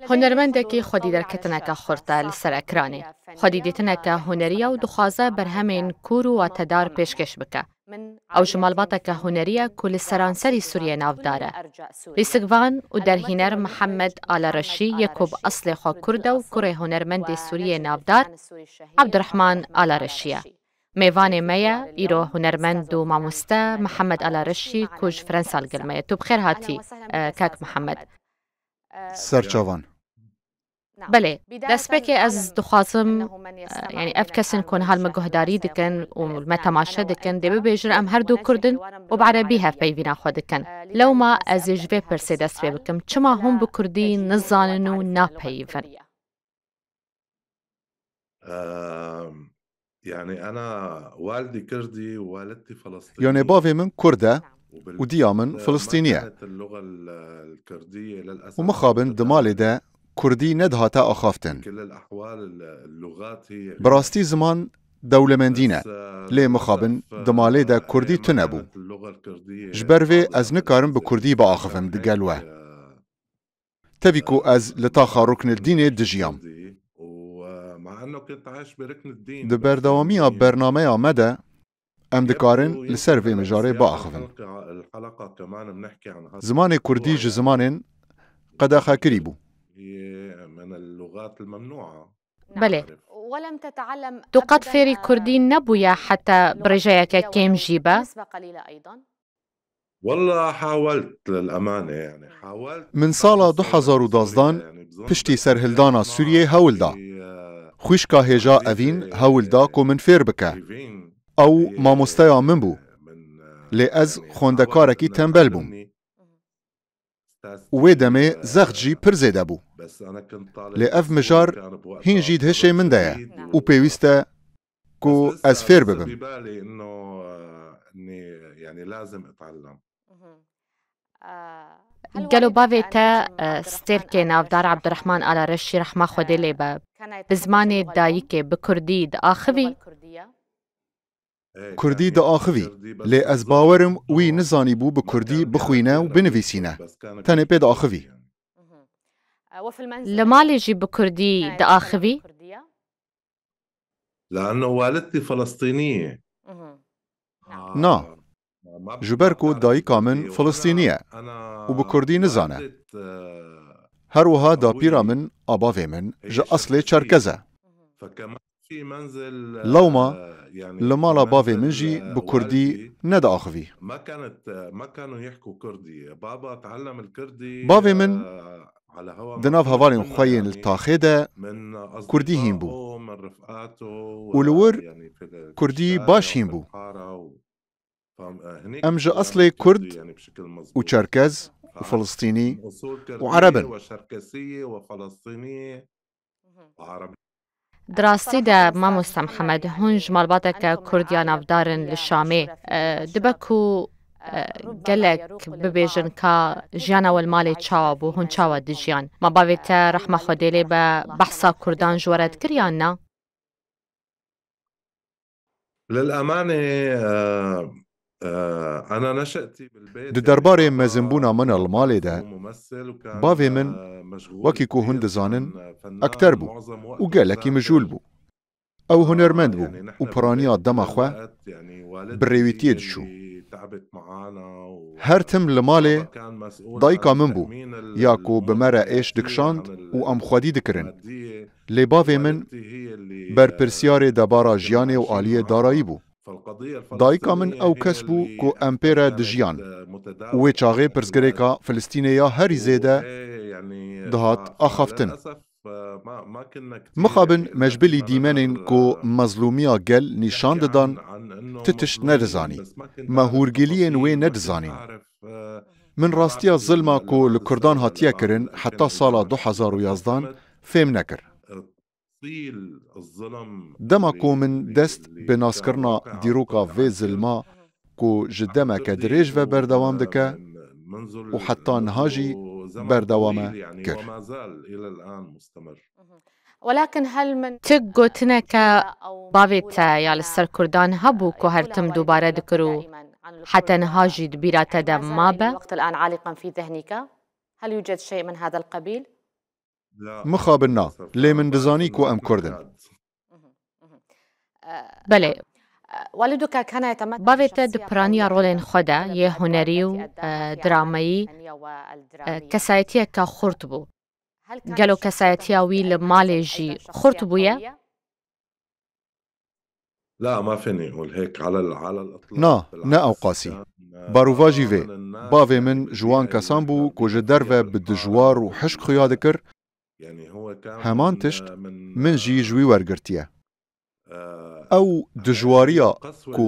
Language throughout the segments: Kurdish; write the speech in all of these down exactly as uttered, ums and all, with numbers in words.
Hunermendekî xwedî derketineke xurt e li ser ekranê. Xwedî dîtineke hunerî ye û dixwaze berhemên kûr û watedar pêşkêş bike. Ew ji malbateke hunerî ye ku li seranserî Sûriyê navdar e. Lîstikvan û derhîner Mihemed Alareşî yê ku bi eslê xwe Kurd e û kurê hunermendê Sûriyê navdar Abdurrahman Alareşî ye. Mêvanê me ye, îro hunermend û mamoste Mihemed Alareşî ku ji Fransa li gel me ye. Tu bi xêr hatî, e, kak Mihemed. Serçavan. Belê, destpêkê ez dixwazim, e, yanî ev kesên ku niha li me guhdarî dikin û li me temaşe dikin, dê bibêjin em her du Kurd in û bi erebî hevpeyvîna xwe dikin. Lewma ez ê ji vê pirsê dest pê bikim, çima hûn bi Kurdî nizanin û napeyivin? Yanî bavê min Kurd e û diya min Filistînî ye. Û mixabin di malê de Kurdî nedihate axaftin. Bi rastî ziman dewlemendî ne, lê mixabin di malê de Kurdî tune bû. Ji ber vê ez nikarim bi Kurdî biaxivim digel we. Tevî ku ez li taxa Ruknildînê dijiyam. Di berdewamiya bernameya me de em dikarin li ser vê mijarê biaxivin. Zimanê kurdî ji zimanên qedexekirî bû. Belê. Tu qet fêrî kurdî nebûye heta bi rêjeyeke kêm jî be? Min sala du hezar û dazdan piştî serhildana Sûriyê hewl da. Xwişka hêja Evîn hewl da ku min fêr bike. Ew mamosteya min bû. Lê ez xwendekarekî tembel bûm. Û wê demê zext jî pir zêde bû. Lê ev mijar hîn jî di hişê min de ye û pêwîst e ku ez fêr bibim. Gelo bavê te, e, stêrkê navdar Abdurrahman Alareşî rehma Xwedê lê be, bi zimanê dayikê bi kurdî diaxivî? Kurdî diaxivî, lê ez bawer im wî nizanîbû bi kurdî bixwîne û binivîsîne. Tenê pê diaxivî. Li malê jî bi kurdî diaxivî? Na. Ji ber ku dayika min Filistînî ye û bi kurdî nizane. Her wiha dapîra min a bavê min ji eslê çerkez e. Lewma li mala bavê min jî bi kurdî nediaxivî. Bavê min di nav hevalên xwe yên li taxê de kurdî hîn bû û li wir kurdî baş hîn bû. Em ji eslê kurd û çerkez û filistînî û ereb in. Di rastî de, mamoste Mihemed, hûn ji malbateke kurd ya navdar in li Şamê. E, dibe ku, e, gelek bibêjin ka jiyana we li malê çawa bû, hûn çawa dijiyan? Ma bavê te rehma Xwedê lê be behsa kurdan ji we re dikir yan na? Di derbarê mezinbûna min a li malê de, bavê min, wekî ku hûn dizanin, ekter bû û gelekî mijûl bû. Ew hunermend bû û piraniya dema xwe bi rêwîtiyê diçû. Her tim li malê dayika min bû ya ku bi me re êş dikişand û em xwedî dikirin. Lê bavê min berpirsiyarê debara jiyanê û aliyê darayî bû. Dayika min ew kes bû ku em pê re dijiyan û wê çaxê pirsgirêka Filistînê ya herî zêde dihat axaftin. Mixabin me ji bilî dîmenên ku mezlûmiya gel nîşan didan, ti tişt nedizanî. Me hûrgiliyên wê nedizanîn. Min rastiya zilma ku li Kurdan hatiye kirin heta sala du hezar û yazdan fêm nekir. Dema ku min dest bi naskirina dîroka vê zilma ku ji demeke dirêj ve berdewam dike û heta niha jî berdewam e kir. Ti gotineke bavê te ya li ser kurdan hebû ku her tim dubare dikir û heta niha jî di bîra te de mabe? Mixabin na, lê min dizanî ku em Kurd in. Belê. Bavê te di piraniya rolên xwe de yê hunerî û e, drameyî e, kesayetiyeke xurt bû. Gelo kesayetiya wî li malê jî xurt bûye? Na, ne ew qasî. Barovajî vê, bavê min ji wan kesan bû ku ji derve bi dijwar û hişk xuya dikir, heman tişt min jî ji wî wergirtiye. Ew dijwariya ku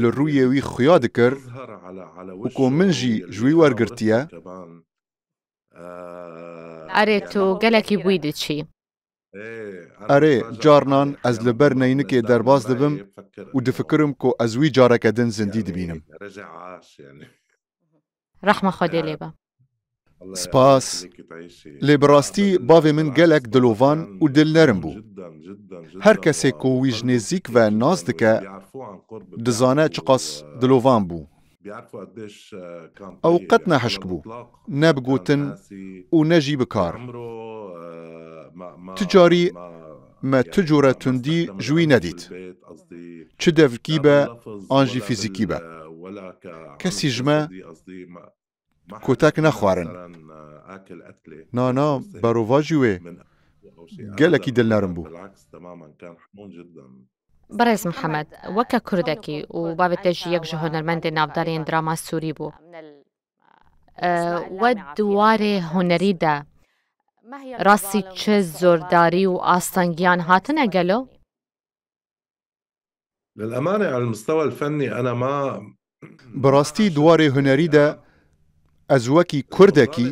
li rûyê wî xuya dikir û ku min jî ji wî wergirtiye. Erê, tu gelekî bi wî diçî. Erê, carnan ez li ber neynikê derbas dibim û difikirim ku ez wî careke din zindî dibînim. Rehma Xwedê lê be. Spas. Lê bi rastî bavê min gelek dilovan û dilnerm bû. Her kesê ku wî ji nêzîk ve nas dike, dizane çiqas dilovan bû. Ew qet ne hişk bû, ne bi gotin û ne jî bi kar. Tu carî me tu cure tundî ji wî nedît. Çi devkî be an jî fîzîkî be. Kesî ji me kotek nexwarin. Na, na, berovajî wê gelekî dilnerm bû. Birêz Mihemed, weke Kurdekî û bavê te jî yek ji hunermendên navdar yên drama Sûrî bû. E, we di warê hunerî de rastî çi zordarî û astengiyan hatine gelo? Bi rastî di warê hunerî de ez wekî Kurdekî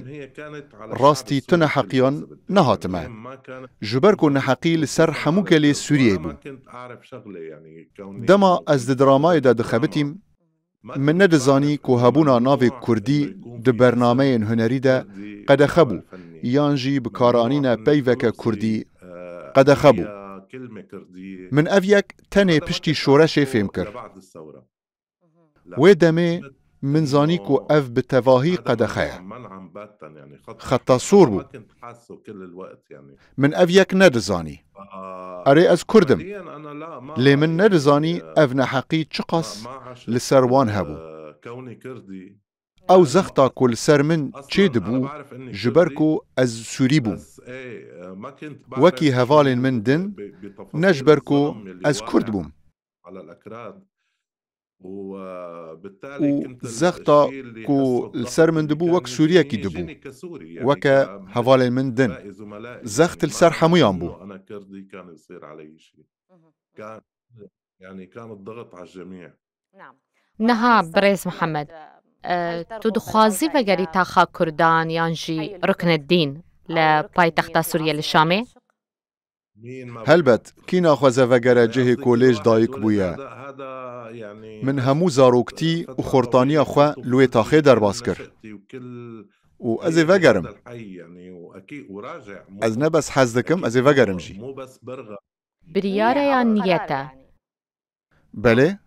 rastî tu neheqiyan nehatime. Ji ber ku neheqî li ser hemû gelê Sûriyeyê bû. Dema ez di dramayê de dixebitîm, min nedizanî ku hebûna navê Kurdî di bernameyên hunerî de qedexe bû, yan jî bikaranîna peyveke Kurdî qedexe bû. Min ev yek tenê piştî şoreşê fêm kir. Wê demê min zanî ku ev bi tevahî qedexe ye. Xeta sor bû. Min ev yek nedizanî. Erê, ez Kurd im. Lê min nedizanî ev neheqî çiqas li ser wan hebû. Ew zexta ku li ser min çêdibû, ji ber ku ez Sûrî bûm. Wekî hevalên min din, ne ji ber ku ez Kurd bûm. Û zexta ku li ser min dibû, wek Sûriyekî dibû. Weke hevalên min din. Zext li ser hemûyan bû. Niha birêz Mihemed, e, tu dixwazî vegerî taxa Kurdan yan jî Rukneddîn li paytexta Sûriyê li Şamê? Helbet, kî naxwaze vegere cihê ku lê ji dayik bûye? Min hemû zaroktî û xortaniya xwe li wê taxê derbas kir. Û ez ê vegerim. Ez ne bes hez dikim, ez ê vegerim jî. Biryare yan niyete? Belê.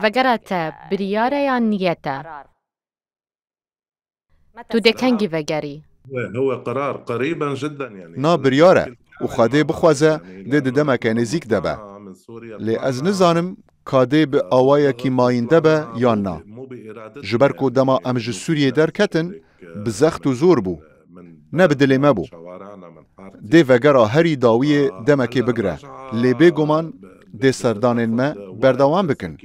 Vegera te biryare yan niyete? Tu dê kengî vegerî? Na biryar e û Xwedê bixwaze dê di demeke nêzîk de be. Lê ez nizanim ka dê bi awayekî mayînde be yan na. Ji ber ku dema em ji Sûriyê derketin, bi zext û zor bû. Ne bi dilê me bû. Dê vegera herî dawiyê demekê bigire. Lê bêguman dê serdanên me berdewam bikin.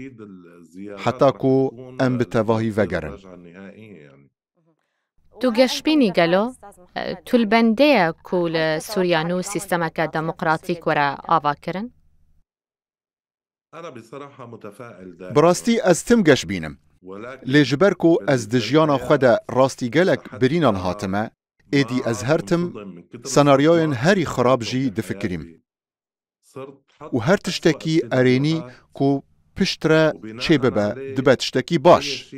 Heta ku em bi tevahî vegerin. Tu geşbînî gelo? Tu li bendê ye ku li Sûriya nû sîstemeke demokratîk were avakirin? Bi rastî ez tim geşbîn im. Lê ji ber ku ez di jiyana xwe de rastî gelek birînan hatime, êdî ez her tim senaryoyên herî xirab jî difikirîm. Û her tiştekî erênî ku piştre çêbibe, dibe tiştekî baş.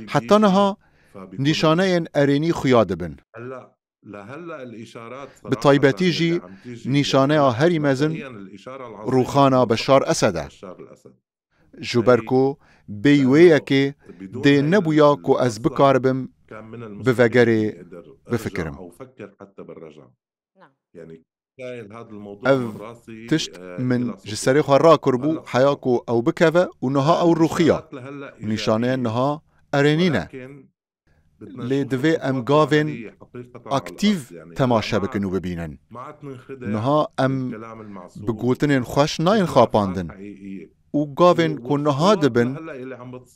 Heta niha nîşaneyên erênî xuya dibin. Bi taybetî jî nîşaneya herî mezin rûxana Beşar Esed e. Ji ber ku bêyî wê yekê dê nebûya ku ez bikaribim bi vegerê bifikirim. Ev tişt min ji serê xwe rakiribû, heya ku ew bikeve û niha ew rûxiya. Nîşaneyên niha erênî ne. Lê divê em gavên aktîv temaşe bikin û bibînin. Niha em bi gotinên xweş nayên xapandin û gavên ku niha dibin,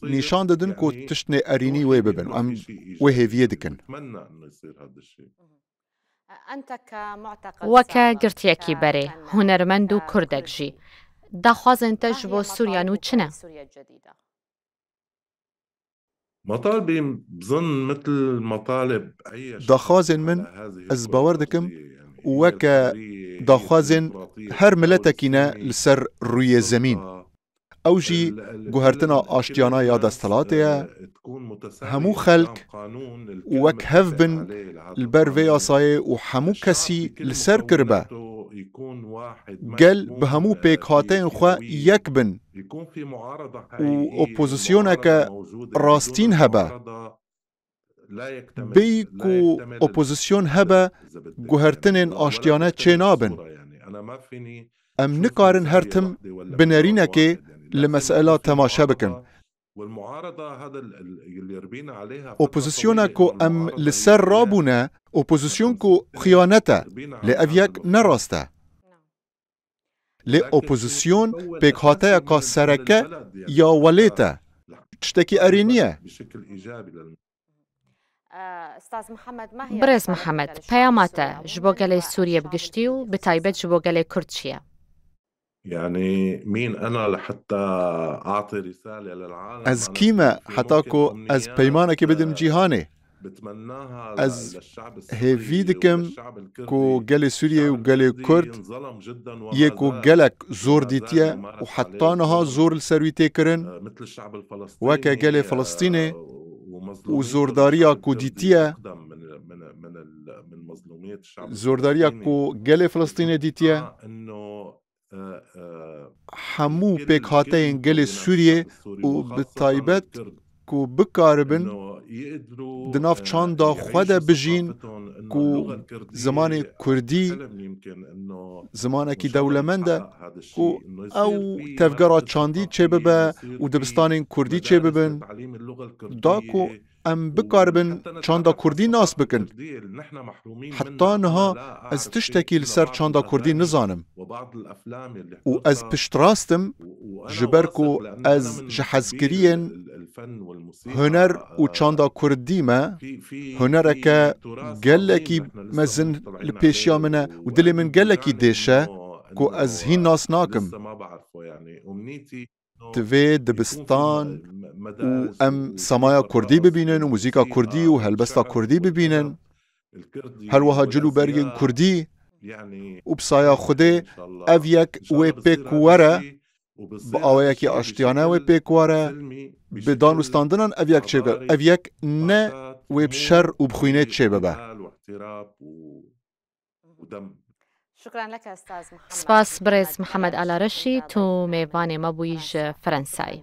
nîşan didin ku tiştê erênî wê bibin û em wê hêviyê dikin. Weke girtiyekî berê, hunermend û kurdek jî, daxwazên te ji bo Sûriya nû çi ne? Daxwazên min, ez bawer dikim, weke daxwazên her miletekî ne li ser rûyê zemîn. Ew jî guhertina aştiyane ya desthilatê ye. Hemû xelk wek hev bin li ber vê yasayê û hemû kesî li ser kiribe. Gel bi hemû pêkhateyên xwe yek bin û opozisyoneke rastîn hebe. Bêyî ku opozisyon hebe, guhertinên aştiyane çênabin. Em nikarin her tim bi nerînekê li mesela temaşe bikin. Opozisyona ku em li ser rabûne, opozisyon ku xiyanet e, lê ev yek ne rast e. Lê opozisyon pêkhateyeka sereke ya welêt e. Tiştekî erênî ye. Birêz Mihemed, peyama te ji bo gelê Sûriyê bi giştî û bi taybet ji bo gelê Kurd çi ye? Ez kî me heta ku ez peymanekê bidim cîhanê? Ez hêvî dikim ku gelê Sûriyê û gelê Kurd yê ku gelek zor dîtiye û heta niha zor li ser wî tê kirin, weke gelê Filistînê û zordariya ku dîtiye, zordariya ku gelê Filistînê dîtiye, hemû pêkhateyên gelê Sûriyê û bi taybet ku bikaribin di nav çanda xwe de bijîn, ku zimanê kurdî zimanekî dewlemend e, ku ew tevgera çandî çêbibe û dibistanên kurdî çêbibin, da ku em bikaribin çanda kurdî nas bikin. Heta niha ez tiştekî li ser çanda kurdî nizanim. Û ez piştrast im, ji ber ku ez ji hezkiriyên huner û çanda kurdî me, hunereke gelekî mezin li pêşiya min e û dilê min gelekî dêş e ku ez hîn nas nakim. Divê dibistan û em semaya kurdî bibînin û muzîka kurdî û helbesta kurdî bibînin. Her wiha cil û bergên kurdî û bi saya Xwedê ev yek wê pêk were, bi awayekî aştiyane wê pêk were, bi danûstandinan ev yek çêke, ev yek ne wê bi şer û bi xwînê çêbibe. Spas birêz Mihemed Alareşî, tu mêvanê me bûyî ji Ferensayê.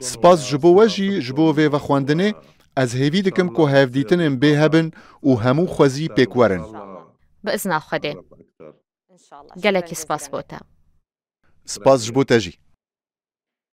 Spas ji bo we jî, ji bo vê vexwendinê. Ez hêvî dikim ku hevdîtinên bê hebin û hemû xwezî pêk werin. Bi izna Xwedê. Gelekî spas bo te. Spas ji bo te jî.